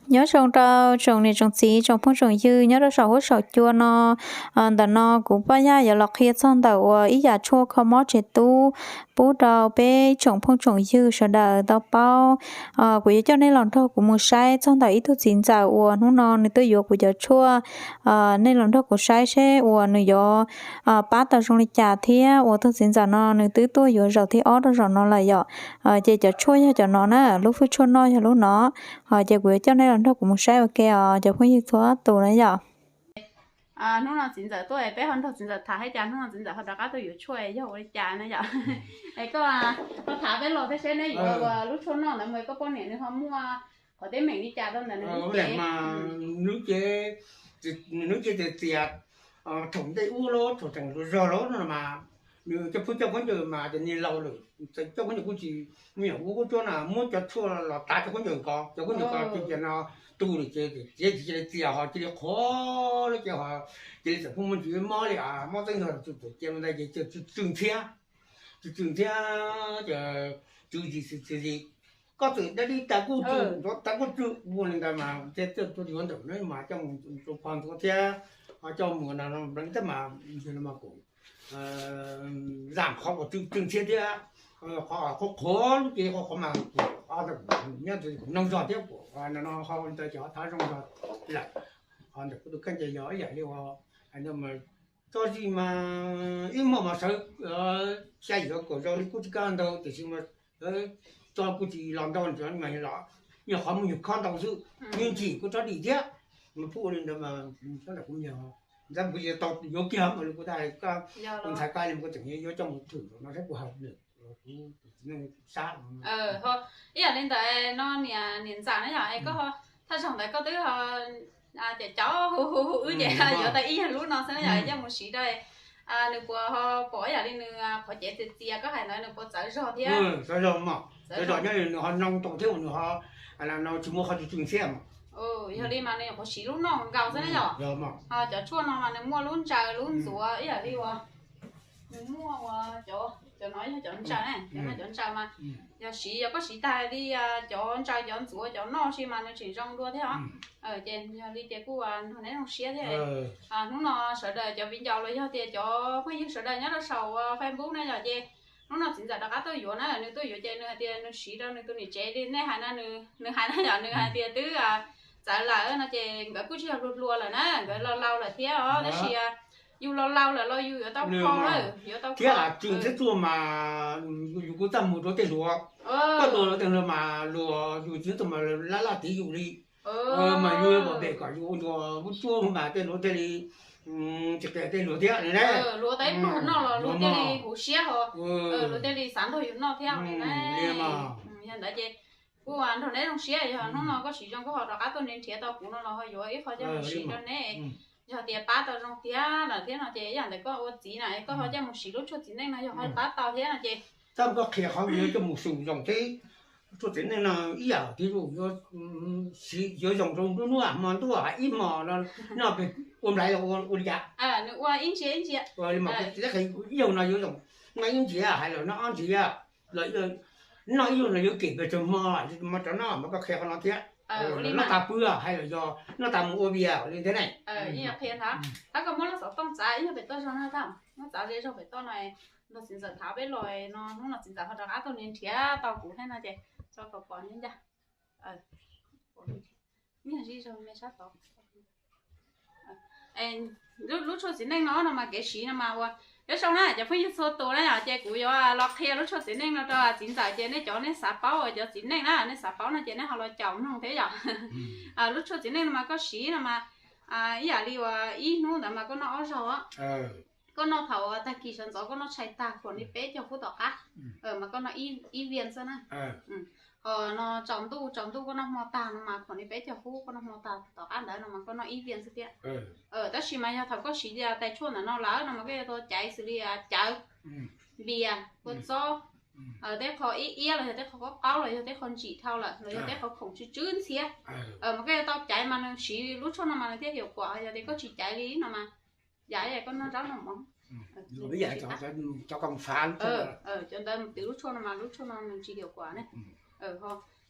Nyob zoo rau tsoom niam tsoom txiv tsoom phooj tsoom ywg nyob rau saum huab saum cua no. Ntawm no kuv Paj Yaj yuav los qhia txog ntawm uas ib yam tshuaj kho mob tsev tub pub rau peb tsoom phooj tsoom ywg sawv daws tau paub. Kuv yuav coj nej los nrog kuv mus saib txog ntawm ib tug txiv ntxawm uas hnub no nws twb yuav kuv cov tshuaj. Nej los nrog kuv saib seb uas nws yuav pab tau zoo li cas thiab uas tus txiv ntxawm no nws twb tuaj yuav zaum thib ob rau zaum no lawm yom. Ces cov tshuaj yog cov no na, lub fwj tshuaj noj yog lub no. Ces kuv yuav coj nej los nrog kuv mus saib ua ke os cov phooj ywg txhua tus na yom. Hnub no txiv ntxawm tuaj es peb ho nrog txiv ntxawm tham thiab cas hnub no txiv ntxawm ho rov qab tuaj yuav tshuaj yog ua li cas na yom. Es koj, koj tham peb los thiab seb neb yuav ua lub tshuaj noj ntawd mus koj poj niam nws ho muaj qhov teeb meem li cas rau ntawm nws lub cev. Nws lub cev, nws lub cev txias txias, thaum ntej ub los thaum tseem zog zog los no mas nws coj phooj coj khaub ncaws mas cov niag laus lawm, coj khaub ncaws kuj tsis, me nyuam ub ub tsuab na muab cov tshuaj los tav cov khaub ncaws ko, cov khaub ncaws ko ces no tu lawm ces txias txias cia li txias ho cia li qhuav lawm ces ho cia li txawm pheej muaj ntsis mob li mob teeb nkaus txawm cia li ntawd ces tsw tsw ntxhiab, tsw tsw ntxhiab ces tsw zis tsw zis. Koj txawm dab dib tas kuj tsw, tas kuj tsw ua li ntawd mas thiaj tuaj yuav ntawm no mas coj mus rau phov ntxuav thiab coj mus no mas kuv zam qhov uas tsw tsw ntxhiab thiab qhov qhuav qhuav lub cev qhov qhuav mas kuv nyob kuv noog zog thiab kuv no no ho ntawd ces ho thav zoo zog lawm. Ho ntawm kuv tus kheej ces yog ib yam li uas tso zis mas ib hmos mas sawv xya yim kaum zaus li kuj tsis kaj ntau tiam sis mas tso kuj tsis los ntau mas los nyuag qhov muaj nyuag khob ntau xwb, yeej ntsim kuj tsob dim thiab. Mas pub ua li ntawd mas sab ntawm kuv yog ntxab kuv yuav tau yuav kiag mas li kuv ntxhais koj li kuv tseem yuav coj mus thwm no saib puas haum nws, kuv txiv neej sab. Ib yam li ntawd no niam ntxawm na yom, es koj thaj zaug ntawd koj twb cov cov hu hu hu wb ces yuav tau ib yam lub no xwb na yom, coj mus siv rau nws puas ho pom ib yam li nws qhov cev txias txias koj hais ntawd nws puas txawv zog thiab. Txawv zog mas, txawv zog nyob nws ho noo tau thiab nws ho tsis muaj qhov tsw tsw ntxhiab mas. Yog li mas nws nyuam qhuav siv lub noj nkaus xwb na yom. Cov tshuaj no mas nws muaj lub ntsaws lub ntxuav ib yam li uas nws muaj ua cov, cov no yog cov ntsaws na, cov no cov ntsaws mas yog siv yog koj siv tag li cov ntsaws cov ntxuav cov noj si mas nws tseem zoo dua thiab os. Ces yog li ces kuj nrog neb zoo siab thiab. Hnub no sawv daws cov viv ncaus los yog tias cov phooj ywg sawv daws nyob rau saum Facebook na yom ces hnub no txiv ntxawm rov qab tuaj yuav na, nws tuaj yuav ces nws hais tias nws siv rau nws tus niam tsev li nej hais na, nws hais na yom, nws hais tias twb txawv lawm no ces nkawd kuj tsis yog hluas hluas lawm na, nkawd laus laus lawm thiab os, tab sis yus laus laus lawm los yus yuav tau kho lawm, yuav tau thiab kho. Tsw thiab tsuag mas yus kuj txaj muag rau tej hluas, koj luag luag tej hluas mas luag yus tsis txaj muag mas laj laj tiv yus li. Mas yus pom pem kom yus ua ntsuag lub tsuab mas tej hluas thiaj li tsis qias tej hluas thiab ne. Luag tau ib pluag noj los luag thiaj li huv siab ho, luag thiaj li xav nrog yus noj thiab li na. Yog ntawd ces kuj nrog neb zoo siab, yog hnub no koj siv zoo koj ho rov qab tuaj nrhiav tau kuv no los ho yuav ib qho coj mus siv rau neb. Yog tias pab tau zoo tiag lawm thiab no ces ib yam ntawd koj ua txiv na koj ho coj mus siv lub tshuaj txiv neej no yog ho pab tau thiab no ces tab koj qhia qhov yuav coj mus xum zoo thiab. Tshuaj txiv neej no ib yam tias siv yuav zoo rau nruab hnub hmo ntuj ib hmos no noj pem ua nplai los ua li cas. Nws ua ib ntsia ib ntsia. Ib zaug no yuav zoo, noj ib ntsia hais los noj ob ntsia, los noj ib zaug no yuav kem pes tsawg hmo, hmo rov noj mas koj qhia qhov no thiab. Noj tas pw hais los yog noj tas mus ua vias li thiab ne. Tab koj muab lub xov tooj txav ib zaug pem toj zog no, muab txav li zaug pem toj no, nrog txiv ntxawm thav peb los no, hnub no txiv ntxawm ho rov qab tuaj nrhiav tau kuv thiab no ces tso kom pom ncaj. Lub tshuaj txiv neej no no mas kev siv no mas ua, nyob zoo na cov phooj ywg txhua tus na yom, ces kuv yuav los qhia lub tshuaj txiv neej no rau txiv ntxawm ces nej cov nej xav paub cov txiv neej na, nej xav paub no ces nej ho los caum mloog thiab yom. Lub tshuaj txiv neej no mas koj siv no mas ib yam li uas ib hnub ntawd mas koj noj ob zaug, koj noj thaum tag kis sawv ntxov koj noj tshais tag khuam li peb caug phút tom qab, mas koj noj ib vias xwb na. Ho no tsaus ntuj, tsaus ntuj koj noj hmo tag no mas khuam li peb caug phút koj noj hmo tag tom qab ntawd no mas koj noj ib vias xwb thiab. Tab sis mas yog thaum koj siv tais tshuaj ntawm no lawm no mas koj yuav tau caiv xws li cawv, npias, kua txob, tej qho ib iab los yog tej qho qaub qaub los yog tej qho ntsim dhau lawm los yog tej qho khoom tsw tsw ntxhiab, mas koj yuav tau caiv mas nws siv lub tshuaj no mas nws thiaj hiav kuam, yog tias koj tsis caiv li no mas yam koj noj zaub noj mov, cov ntawd twv lub tshuaj no mas lub tshuaj no nws tsis hiav kuam ne.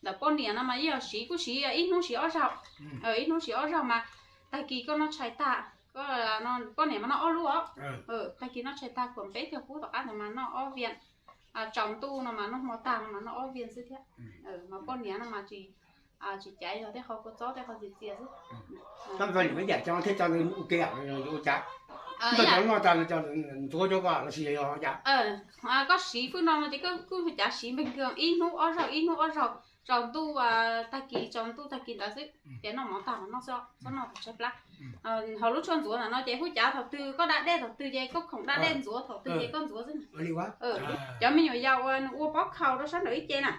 Ntawm poj niam no mas yeej yog siv, kuj siv ib hnub siv ob zaug, ib hnub siv ob zaug mas tag kis koj noj tshais tag, poj niam mas noj ob lub os, tag kis noj tshais tag khuam peb caug pub tom qab ntawd mas noj ob vias, tsaus ntuj no mas noj hmo tag no mas noj ob vias xwb thiab. Mas poj niam no mas tsis, tsis caiv yog tej qhov kua txob tej qhov txias txias xwb. Thiab cov ua cas, ntxuav cov ko los sis yog cas? Koj siv fwj no no ces kuj cav siv npeeg kawg, ib hnub ob zaug, ib hnub ob zaug, tsaus ntuj tag kis, tsaus ntuj tag kis ntawd xwb, ces noj mov tag mas noj xwb, txhob noj thaum tshaib plab. Ho lub tshuaj ntxuav ntawm no ces kuj cav thaum twg koj da dej thaum twg ces koj khoom da dej ntxuav thaum twg ces koj ntxuav xwb. Cov me nyuam yaus uas nws ua pob khau rau sab nraum ib ce na,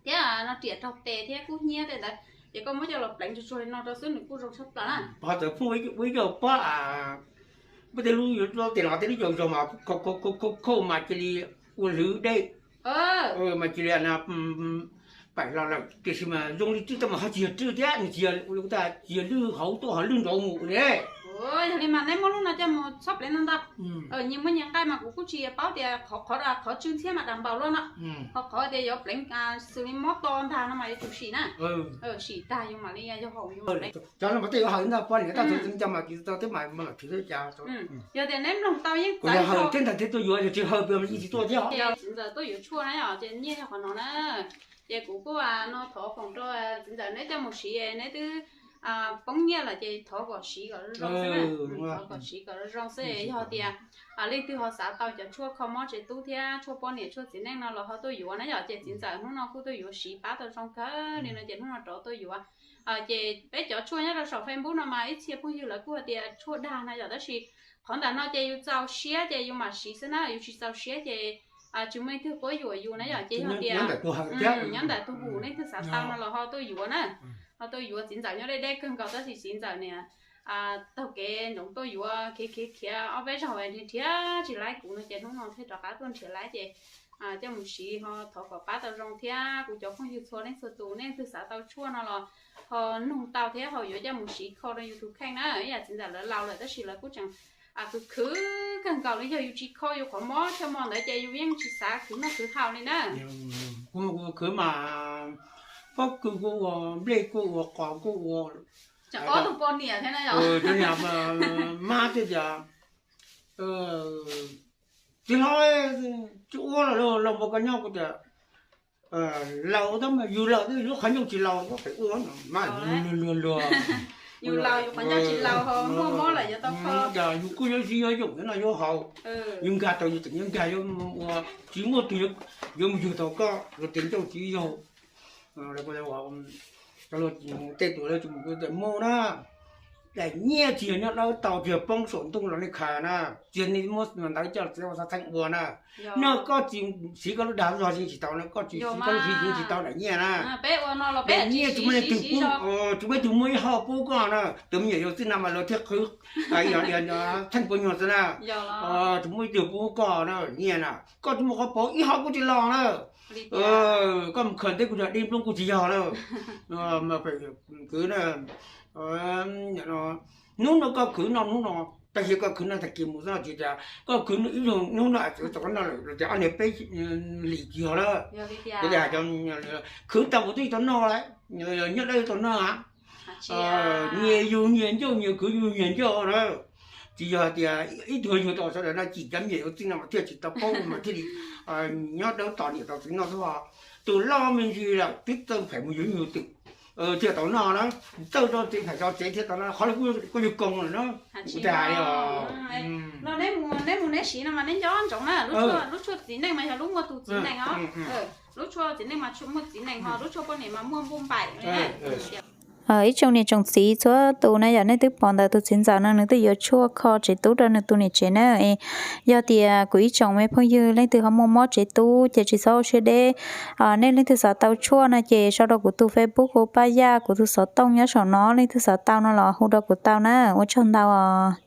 thiab no riam raug tes thiab kub hnyiab tej ntawd, ces koj muab coj los pleev tsuag tsuag li no rau xwb nws kuj zoo tshaj plaws na. Ho txawm pheej ua ib co pob, peb tej lub yuav tej los tej lub yaus zog mas khauj mas cia li ua hlwv dej, mas cia li paim los lawm, tiam sis mas zoo li rwj tau mas ho tsis yog rwj thiab, nws tsis yog, tsis yog lwj hauv tuaj ho lwj nraud mus ne. Yog li mas neb muab lub no coj mus txhob pleev ntau ntau. Nyias muaj nyias nqaij mas kuv kuj tsis paub tias qhov, qhov, qhov tsw ntxhiab mas dam npaum luaj no. Ho qhov tias yuav pleev xws li mob to ntag no mas yuav tsum sim na. Sim tag yus mam li yog haum yus mam pleev. Cov no mas tej yuav haum ntag, poj niam tab txawv txawv nco mas tsis tau teb mas mas los tsis teb cas. Yog tias neb mloog tau yeej txawv haum thiab ntag thiab tuaj yuav, yog tsis haum pes mas yeej tsis tuaj thiab. Txiv ntxawm tuaj yuav tshuaj na yom, ces nyiaj yog qhov no na. Ces kuv kuj no thov foom rau txiv ntxawm neb coj mus siv, neb twb poob nyiaj lawm ces thov kom siv kom zoo xwb, thov kom siv kom zoo xwb. Yog tias leej twg ho xav tau cov tshuaj kho mob tsev tub thiab tshuaj poj niam tshuaj txiv neej no los ho tuaj yuav na yom, ces txiv ntxawm hnub no kuj tuaj yuav siv pab tau zoo kawg li no ces hnub no rov tuaj yuav. Ces peb cov tshuaj nyob rau saum Facebook no mas ib txhia phooj ywg lawv kuj hais tias tshuaj dag na yom, tab sis qhov ntawm no ces yus txaus siab ces yus mam siv xwb na, yus tsis txaus siab ces tsis muaj leej twg quab yuam yus na yom, ces yog tias nyob ntawm tus hu leej twg xav tau no los ho tuaj yuav na. Ho tuaj yuav, txiv ntxawm nyob deb deb kawg nkaus tab sis txiv ntxawm niam taug kev ntsoov tuaj yuav khiav khiav khiav ob peb zaug nrhiav tsis laib kuv no ces hnub no thiaj rov qab tuaj nrhiav laib ces coj mus siv ho thov kom pab tau zoo thiab kuv cov phooj ywg txhua leej txhua tus, nej leej twg xav tau tshuaj no los ho nug tau thiab ho yuav coj mus siv kho rau yus tus kheej na. Ib yam txiv ntxawm lawv laus lawm tab sis lawv kuj tseem khwv khwv kawg nkaus li, yog yus tsis kho yus qhov mob chaw mo ntawd ces yus yeej tsis xav khwv noj khwv haus li na. Kuv khwv mas pob kws kuj ua, nplej kuj ua, qos kuj ua. Ob tug poj niam thiab na yom, mab thiab tias txiv hlob, tsis ua los los npua koj nyob kuv tias laus tab mas yus laus twb lub qhov ncauj tsis laus, pem ua mas luag luag luag. Yus laus yus qhov ncauj tsis laus ho muaj mob lawm yuav tau kho. Yus kuj yuav siv yuav yoom yuav noj yuav haus, yus nkag tau yus tseem yuav nkag yuav ua, tsis muaj tus yuav mus yug tau koj, luag tes ncauj tsis yaug. Tej tus lawv tsis mus mus na, daim nyiaj tsis yog nyob dawb tau, tsis yog poob saum ntuj los nej khaws na, tsis yog nej muab ntawv coj txiv ua xav txheej ua na. No koj tsis siv koj lub dag zog yeej tsis tau na, koj tsis siv koj lub siv yeej tsis tau daim nyiaj na. Daim nyiaj tsis muaj leej twg pub, tsis muaj ib tug muaj ib hauj pub koj na, tus me nyuam yaus txij no mas lawv thiaj qhwv txheej puas nyuag xwb na. Tsis muaj ib tug pub koj na nyiaj na, koj tsis muaj qhov pauv ib hauj kuj tsis los na. Koj mus khaws ntawv kuj yog dej nplooj kuj tsis yog lawm. Kwv na, hnub no koj khwv noj hnub no, tab sis koj khwv noj tag kis mus xwb tsis tias koj khwv ib zaug hnub no txawm tau noj lawm tias ob niag peb hlis tsis yog lawm. Khwv tau kuv twb tau noj lawm, nyob dawb tau noj. Nyias yug nyias ncauj, nyias khwv yug nyias ncauj na. Tsis yog hais tias ib tug yug tau sawv daws no, cim cov me nyuam yaus txij no mas thiaj tsis tau paub mas thiaj li nyob dawb tos niam tos txiv noj xwb os. Tus loj me ntsis lawm twb txawj phem mus yug yug twm thiaj tau noj na, txawj tso tsev phem tso tsev thiaj tau noj, qhov no kuj yog koob lawm na. Kuv tias hais li os. Neb mus neb siv no mas neb nco ntsoov na, lub tshuaj txiv neej mas yog lub muaj tus txiv neej os. Lub tshuaj txiv neej mas muaj txiv neej ho lub tshuaj poj niam mas muaj npauj npaim. Ib tsoom niam tsoom txiv txhua tus na yom, nej twb pom ntawm tus txiv ntxawm no nws twb yuav tshuaj kho tsev tub rau nws tus niam tsev na. Yog tias kuv ib tsoom me phooj ywg leej twg ho muaj mob tsev tub ces tsis txhob ua siab deb. Nej leej twg xav tau tshuaj no ces sau rau kuv tus Facebook hu Paj Yaj, kuv tus xov tooj nyob saum no, leej twg xav tau no los hu rau kuv tau na. Ua tsaug ntau os.